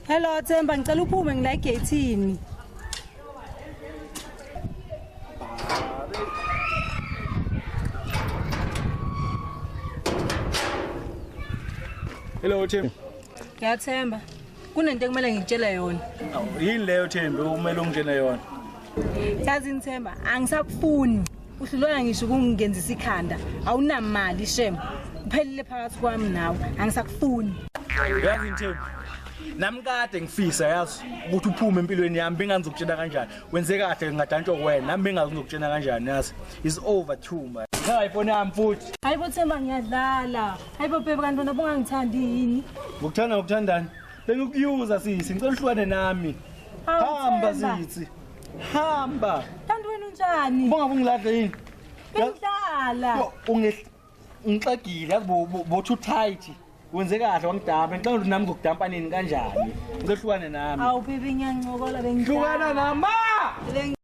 Hello Themba, ngicela uphume ngila egate-ini. Hello Thembi. Ngiyathemba. Kunento ekumele ngikutshele yona. Yini leyo Thembi umele ungitshele yona? Yazi Themba, angisakufuni. Uhluleka ngisho ukungenzisa ikhanda. Awunamali shem. Kuphelile phakathi kwami nawe. Angisakufuni. Yazi Thembi. Nami kade ngifisa yazi ukuthi uphume empilweni yami bengangizokutshela kanjani. Wenze kahle ngadantshwa kuwena nami bengazizokutshela kanjani yazi. It's over too man. Hayi ifoni yami futhi. Hayibo Themba ngiyadlala. Hayibo baby kanti wena bungangithandi yini? Ngokuthanda ngokuthandani. Bengikuyuza sisi, ngicela uhlukane nami. Hamba sisi. Hamba. Kanti wena unjani? Bonga bungilahle yini? Bengidlala. Ungixegile yazi bo too tight. Wenze kahle wangidampa. Ngicela ukuthi nami ngizokudampa nini kanjani? Ngicela uhlukane nami. Awu baby ngiyancokola bengidlala. Hlukana nami.